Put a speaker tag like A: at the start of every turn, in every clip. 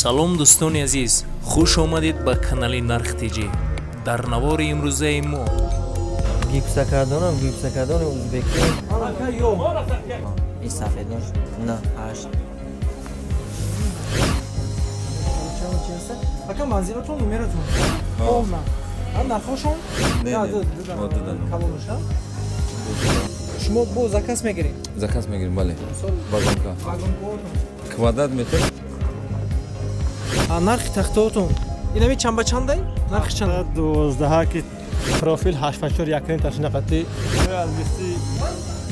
A: Салом дӯстони азиз, хуш омадед ба канали Нарх ТЖ. Дар навори имрӯзаи мо
B: гипсакардонам, гипсакардони узбекӣ. Ин сафеднош на 8.
C: Ака манзилатон номератон? Полна. А нархошон? Калонуша? Шумо бо заказ мегиред?
D: Заказ мегирем, бале. Вагонка. Квадрат метр.
C: А нархи тахтаотон? Инами чанд ба чандай? Нархи чанд?
E: 12 ки профил 854 якрин ташнақати.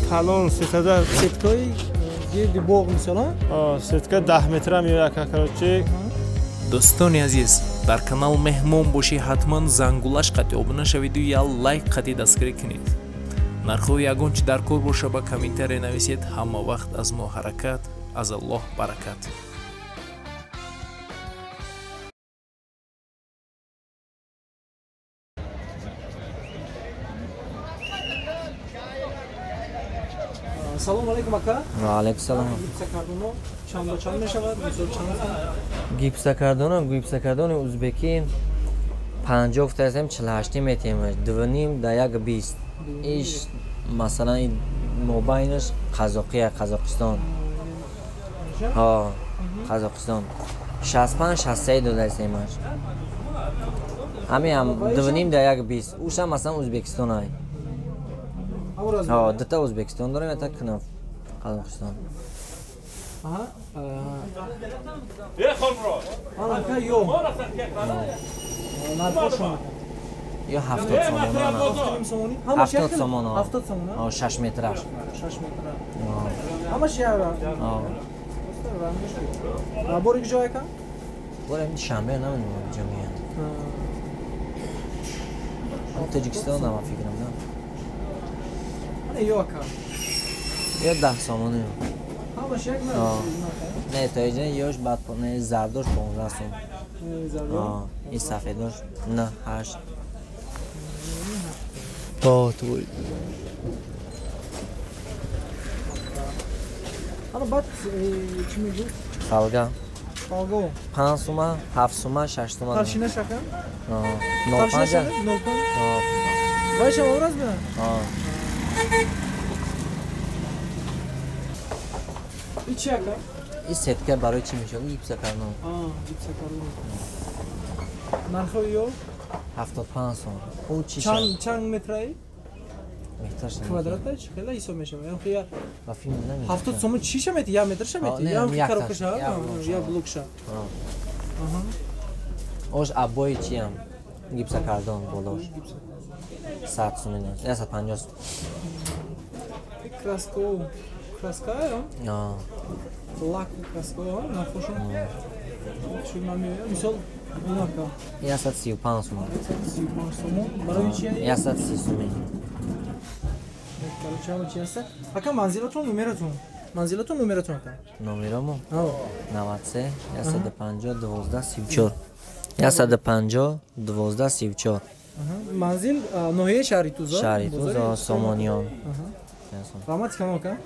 E: Калон сетада
C: сеткаи гирди боғ мисол,
E: а? Сетка 10 метра меояд, короче.
A: Дӯстони азиз, дар канал меҳмон бошӣ, ҳатман зангулаш қати обуна шавиду я лайк қати дастгирӣ кунед. Нархҳои ягон чи дар кор боша ба комментария нависед. Ҳама вақт аз мо ҳаракат, аз Аллоҳ баракат.
C: Салом алейкум ака.
B: Ва алейкум салом.
C: Гипсакардоно чанд ба чанд мешавад? Мисол чанд?
B: Гипсакардоно, гипсакардони узбекӣ 50 гуфтаем, 48 метем, 2.5 да 1.20. Иш масалан ин мобайнаш Қазоқия, Қазоқистон. Ҳа, Қазоқистон. 65 63 додаемаш. Ҳамин ҳам 2.5 да 1.20. Уша масалан Узбекистон ай. Ҳа, дута Узбекистон дорем, ята кунам Қазоқистон.
C: Аҳа. Ака ё. Нархошон?
B: Ё 70 сомон. 70 сомон.
C: 70 сомон.
B: Ҳа, 6 метраш.
C: 6 метра. Ҳамаш як ранг. Ҳа. Бори куҷо ака?
B: Бори Душанбе, намедонам куҷо меяд. Тоҷикистон ам фикрам, на?
C: Ё ака?
B: Ё 10 сомон.
C: Ҳамаш як нарх.
B: Не, то иҷа ёш баъд не зардош 15 сом.
C: Зардош.
B: Ин сафедош на 8. То твой.
C: Ана баъд чӣ мегӯ?
B: Фалга.
C: Фалга.
B: 5 сума, 7 сума, 6 сума.
C: Толщинаш ака?
B: 0.5.
C: 0.5. Вайшам образ бина?
B: Ҳа.
C: И чи ака?
B: И сетка барои чӣ мешавад? Гипсакардон.
C: Гипсакардон. Нархои ё?
B: 75 сом. Ӯ чӣ
C: шад? Чанд метраи?
B: Метраш
C: квадрата чӣ хела ҳисоб мешавад? Ям хия
B: ба филм намедонам.
C: 70 сом чӣ ша мети? Я метр ша мети? Я коробка ша? Я блок ша. Аҳа.
B: Ош абои чиам? Гипсакардон болош. 100 сом ина. 150 сом.
C: Краско. Краска, а? Лак краско, нархошон? Шуд меояд. Мисол, инака.
B: 135 сом.
C: 35 сом. Барои чи?
B: 130 сом.
C: Короче, ҳама чи ҳаста? Ака манзилатон, номератон? Манзилатон, номератон ака?
B: Номерамо? 93 150 12 34. 150 12 34.
C: Манзил ноҳияи шаҳри Туза?
B: Шаҳри Туза, Сомониён.
C: Раҳмат калом ака.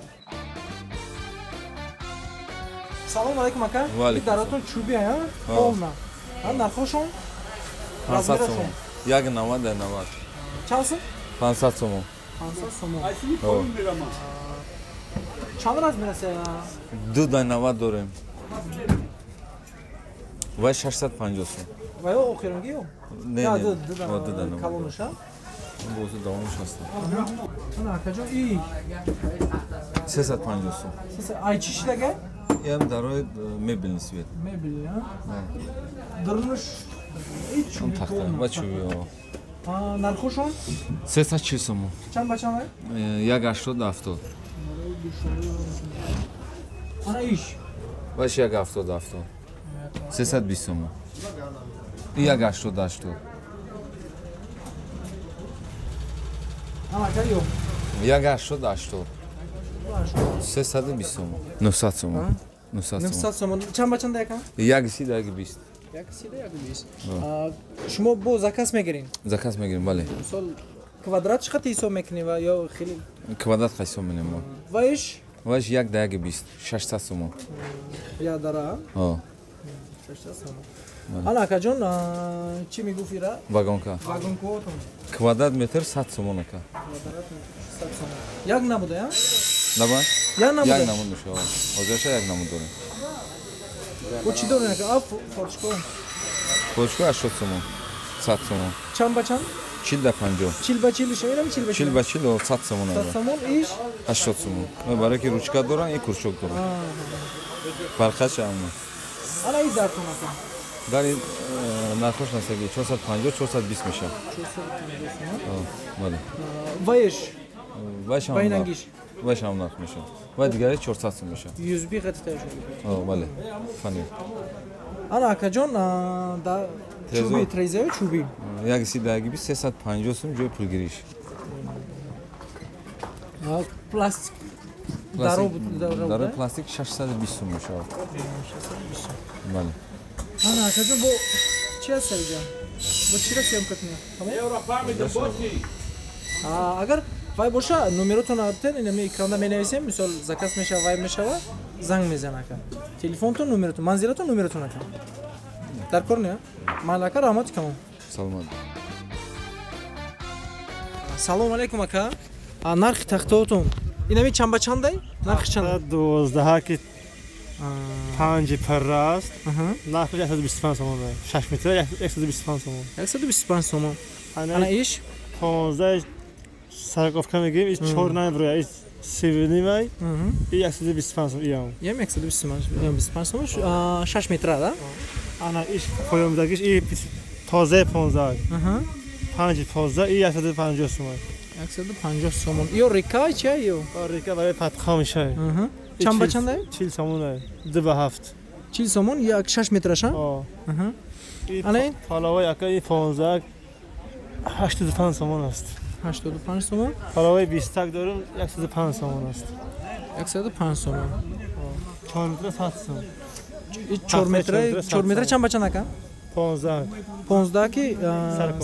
C: Салом алейкум ака. Даратон чӯби а? Полна. А нархошон?
D: 500 сом. 1.90 да 90.
C: Чанд сом?
D: 500 сом.
C: 500 сом. Чанд размер аст?
D: 2 да 90 дорем. Вай 650 сом.
C: Вай охиранги ё?
D: Не, не. 2 да 90.
C: Калонуша?
D: Бозу давомш аст.
C: Ана акаҷон и
D: 350 сом.
C: Ай чӣ шидага?
D: Ям дарои мебельный свет.
C: Мебель, а? Дурнуш и чӯби
D: тахта. Ва чӯби.
C: А нархошон?
D: 340 сом.
C: Чанд ба чанд?
D: 1.80 70.
C: Ана иш.
D: Ваш 1.70 70. 320 сом. 1.80 80.
C: Ана ака ё.
D: 1.80 80. 320 сом. 900 сом.
C: 900 сом. Чанд ба чанд ака?
D: 1.30 да 1.20.
C: 1.30 да 1.20. Шумо бо заказ мегиред?
D: Заказ мегирем, бале.
C: Мисол квадрат чӣ қадр ҳисоб мекунед ва ё хеле?
D: Квадрат ҳисоб менем мо.
C: Ва иш?
D: Ва иш 1 да 1.20, 600 сом.
C: Я дара?
D: Ҳа.
C: 600 сомон. Ана акаҷон, чӣ мегуфт ира?
D: Вагонка.
C: Вагонкаотон.
D: Квадрат метр 100 сомон ака.
C: Квадрат метр 100 сомон. Як набуда, я?
D: Наба?
C: Як набуда.
D: Як намуд мешавад. Ҳозирша як намуд дорем.
C: Бо чӣ дорем ака? А форчко.
D: Форчко 80 сомон. 100 сомон.
C: Чанд ба чанд?
D: 40 ба 50.
C: 40 ба 40 шоирам 40 ба 40.
D: 40 ба 40 100 сомон.
C: 100 сомон иш?
D: 80 сомон. Барои ки ручка доран, и курчок доран. Фарқаш ҳама.
C: Ана и дартон ака.
D: Дар ин нархош насаги 450 420 мешавад.
C: 450 сомон.
D: Бале.
C: Ваеш.
D: Ваеш ҳам. Ваеш ҳам нарх мешавад. Ва дигаре 400 сом мешавад.
C: USB хати тайёр шуд.
D: Бале. Фани.
C: Ана акаҷон, да чӯби трезаё чӯби.
D: Як си даги 350 сом ҷои пулгириш.
C: Пластик.
D: Даро пластик 620 сом мешавад.
C: 620 сом.
D: Бале.
C: Ана акаҷон, бо чи аст инҷа? Бо чира съёмка кунем? Агар вай боша, номеротон битен, инами экранда менависем, мисол заказ мешава, вай мешава, занг мезан ака. Телефонтон, номеротон, манзилатон, номеротон ака. Дар кор не? Майли ака, раҳмати камон.
D: Саломат.
C: Салом алейкум ака. Нархи тахтаотон инами чанд ба чандай? Нархи чанд?
E: 12 ки 5 пара аст. Нархи 125 сомон. 6 метр 125 сомон.
C: 125 сомон. Ана иш
E: 15 сороковка мегирем, иш 4 намеброя, иш 7,5, и 125 сом иам.
C: Иам 125 сом, 6 метра, да?
E: Ана иш поёмдагиш и тоза 15. 5 15 и 150 сом.
C: 150 сомон. Ё река чия ё?
E: Река барои патха мешавад.
C: Чанд ба чанд?
E: 40 сомон. 2 ба 7.
C: 40 сомон як 6 метраша? Ана ин?
E: Палавай ака и 15 85 сомон аст.
C: 85 сомон.
E: Палавай 20 так дорем 105 сомон аст.
C: 105 сомон.
E: 4 метр 100 сом.
C: 4 метр, 4 метр чанд ба чанд ака?
E: 15.
C: 15 ки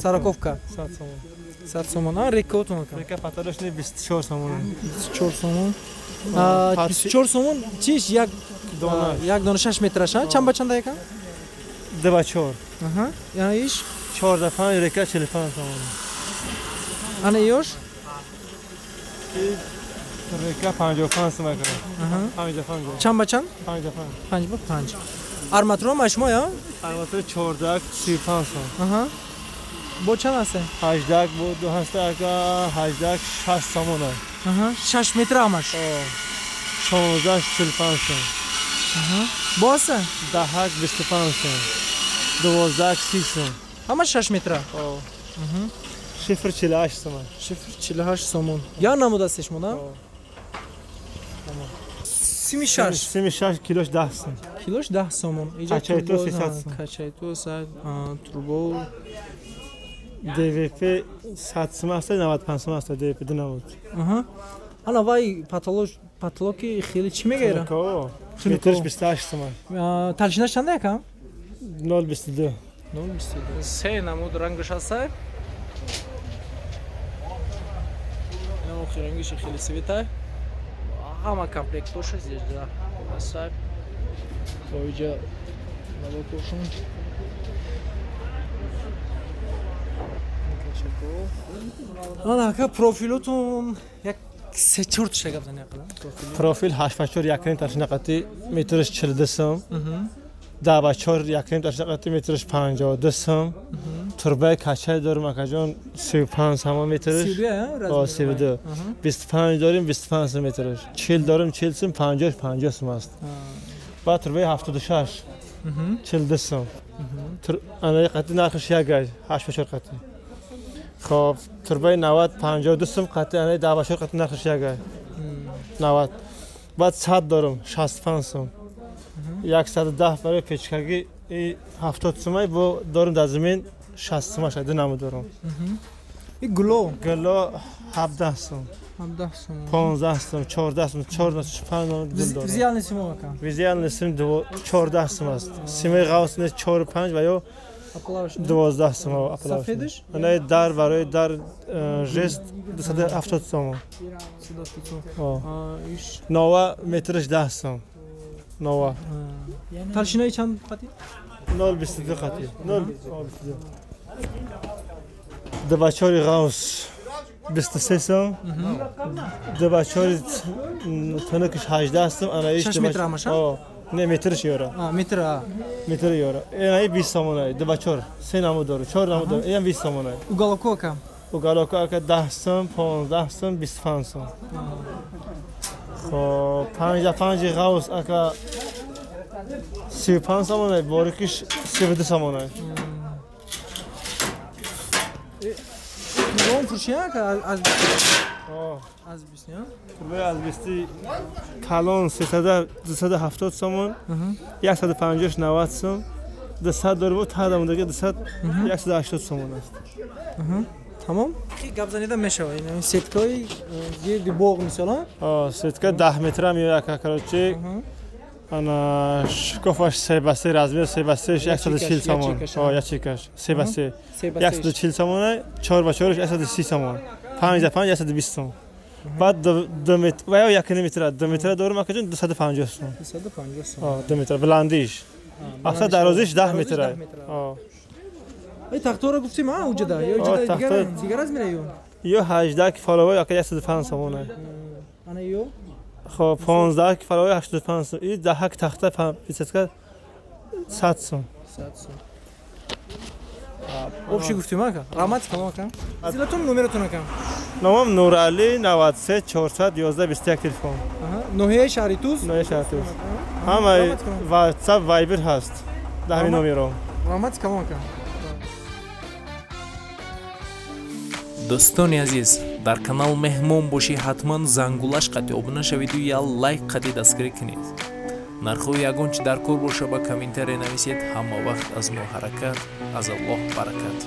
C: сороковка.
E: 100 сомон.
C: 100 сомон. А рекотон ака?
E: Река паталош не 24 сомон.
C: 24 сомон. 24 сомон чиш як дона, як дона 6 метраша. Чанд ба чанд ака?
E: 2 ба 4.
C: Аҳа. Яна иш
E: 14 5 река 45 сомон.
C: Ана ёш?
E: Река 55 сом ака.
C: Аҳа.
E: 55.
C: Чанд ба чанд?
E: 5
C: 5 ба 5. Арматура машмо я?
E: Арматура 14 35 сом.
C: Аҳа. Бо чанд аст?
E: 18 бо ду ҳаст ака, 18 6 сомон.
C: Аҳа, 6 метр ҳамаш.
E: 16 45 сом.
C: Аҳа. Бо аст?
E: 10 25 сом. 12 30 сом.
C: Ҳамаш 6 метра.
E: Аҳа. Шифр 48 сомон.
C: Шифр 48 сомон. Я намуд аст шумо, на? Сими 6.
E: Сими 6 килош 10 сом.
C: Килош 10 сомон.
E: Качайто 300 сом.
C: Качайто 100, турбо
E: ДВП 100 сом аст, 95 сом аст ДВП ду намуд.
C: Аҳа. Ана вай патологи хеле чӣ мегира?
E: Метрш 28 сом.
C: Толщинаш чанд ака?
E: 0.22.
C: 0.22. Се намуд рангаш аст. Инам рангиш хеле цвета. Ҳама комплектоша здесь, да. Аст. Оиҷа навокошун. Ана ака профилотон як 3-4 тша гап зани ақала.
E: Профил 8 ба 4 1.5 толщина қати метрш 42 сом. 10 ба 4 1.5 толщина қати метрш 52 сом. Турбаи качай дорем акаҷон 35 сом метрш.
C: 32,
E: 32. 25 дорем 25 сом метрш. 40 дорем 40 сом, 50 50 сом аст. Баъд турбаи 76 42 сом. Ана қати нархш як 8 ба 4 қати. Хоб, турбаи 90 52 сом қати, ана 10 ба 4 қати нархш як 90. Баъд 100 дорем 65 сом. 110 барои печкагӣ 70 сомай бо дорем дар замин 60 сомаш ду намуд дорем.
C: И гуло?
E: Гуло 17 сом.
C: 17 сом.
E: 15 сом, 14 сом, 14 5 гул дорем.
C: Визиални симо ака?
E: Визиални сим 14 сом аст. Симаи ғавс не 4 5 ва ё 12 сом аплавш.
C: Сафедаш?
E: Ана дар барои дар жест 270 сом.
C: 270 сом.
E: Нова метрш 10 сом. Нова.
C: Толщинаи чанд қати?
E: 0,22 хати. 0,22. 2,4 ғавс 23 сом. 2,4 тонукаш 18 сом. Ана
C: 6 метр амаша?
E: Не, метрш ёра.
C: Метр, а.
E: Метр ёра. Ина 20 сомонай, 2,4. Се намуд дора, 4 намуд дора. Ин 20 сомонай.
C: Уголоко ака?
E: Уголоко ака 10 сом, 15 сом, 25 сом. Хоб, 5,5 ғавс ака 35 сомонай, борикиш 32 сомонай.
C: Турбаон фурӯши ака аз аз 20,
E: турбаи аз 20 калон 270 сомон, 150 90 сом, 200 дору буд, та дамдаги 200 180 сомон аст.
C: Тамом? Гап занида мешава. Ин сеткаи гирди боғ мисол,
E: а? Сетка 10 метра меояд ака, короче. Ана шкофаш 3 ба 3 размер 3 ба 3 140 сомон. Ячейкаш 3 ба 3 140 сомон, 4 ба 4 130 сомон. 5 ба 5 120 сом. Баъд 2 метр ва ё 1 метр, 2 метр дорум ака ҷон 250 сом.
C: 250 сом.
E: 2 метр баландиш. Аслан дарозиш 10 метр.
C: Ай тахторо гуфтим, а уҷада ё уҷада дигар дигар размера ё?
E: Ё 18 ки фаловой ака 105 сомон.
C: Ана ё?
E: Хоб 15 ки фаловой 85 сом. И 10 тахта 50 100 сом.
C: 100 сом. Общий гуфтим ака. Раҳмат калом ака. Зилатон номератон ака.
E: Номам Нурали 93 411 21 телефон.
C: Ноҳияи шаҳри Туз?
E: Ноҳияи шаҳри Туз. Ҳама WhatsApp, Viber ҳаст. Дар ҳамин номеро.
C: Раҳмат калом ака.
A: Дӯстони азиз, дар канал меҳмон бошӣ, ҳатман зангулаш қати обуна шавиду я лайк қати дастгирӣ кунед. Нархҳои ягон чи дар кор боша, ба комментария нависед. Ҳама вақт аз мо ҳаракат, аз Аллоҳ баракат.